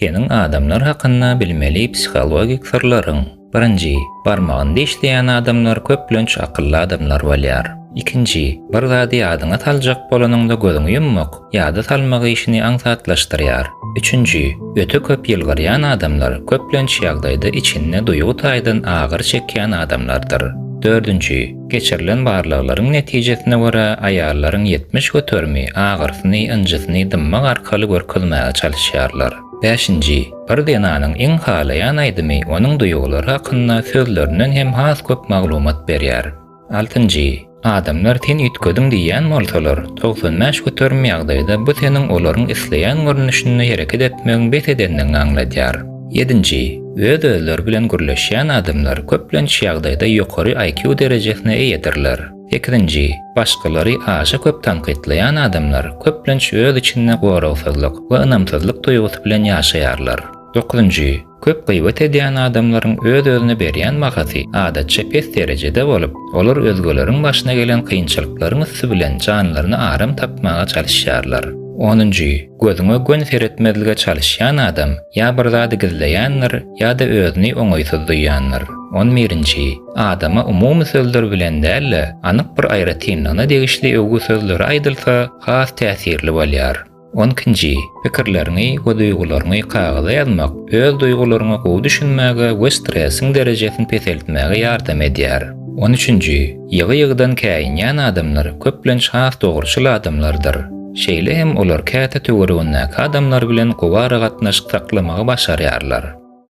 Seniň adamlar hakynda bilmeli psihologik syrlaryň. Birinji, barmagyny dişleýän adamlar köplenç akylly adamlar bolýar. Ikinji, bir zady ýadyňa saljak bolanyňda gözüňi ýummak, ýada salmak işini aňsatlaşdyrýar. Üçünji, öte köp ýylgyrýan adamlar köplenç ýagdaýda içinde duýgy taýdan agyry çekýän adamlardyr. Dördünji, geçirilen barlaglaryň netijesine görä aýallaryň 70 göterimi agyrysyny, ynjysyny dymmak arkaly görkezmäge çalyşýarlar. Bäşinji, bir zenanyň iň halaýan aýdymy onuň duýgulary hakynda sözlerinden hem has köp maglumat berýär. Altynjy, adamlar sen üýtgediň diýýän bolsalar, 95% ýagdaýda bu seniň olaryň isleýän görnüşinde hereket etmegiň bes edendigiňi aňladýar. Ýedinji, öz-özleri bilen gürleşýän adamlar köplenç ýagdaýda ýokary IQ derejesine eýedirler. Sekizinji, başgalary aşa köp tankytlaýan adamlar köplenç öz içinde goragsyzlyk we ynamsyzlyk duýgusy bilen ýaşaýarlar. Dokuzynjy, köp gybat edýän adamlaryň öz-özüne berýän bahasy adatça pes derejede bolup, olar özgeleriň başyna gelen kynçylyklaryň üsti bilen janlaryna aram tapmaga çalyşýarlar. Onunjy, gözüňe göni seretmezlige çalyşýan adam ýa bir zady gizleýändir, ýa-da özüni oňaýsyz duýýandyr. On birinji, adama umumy sözler bilen däl-de, anyk bir aýratynlygyna degişli öwgi sözleri aýdylsa, has täsirli bolýar. On ikinji, pikirleriňi we duýgularyňy kagyza ýazmak öz duýgularyňa gowy düşünmäge we stresiň derejesini peseltmäge ýardam edýär. On üçünji, ýygy-ýygydan käýinýän adamlar köplenç has dogruçyl adamlardyr. Şeýle hem olar käte töweregindäki adamlar bilen gowy aragatnaşyk saklamagy başarýarlar.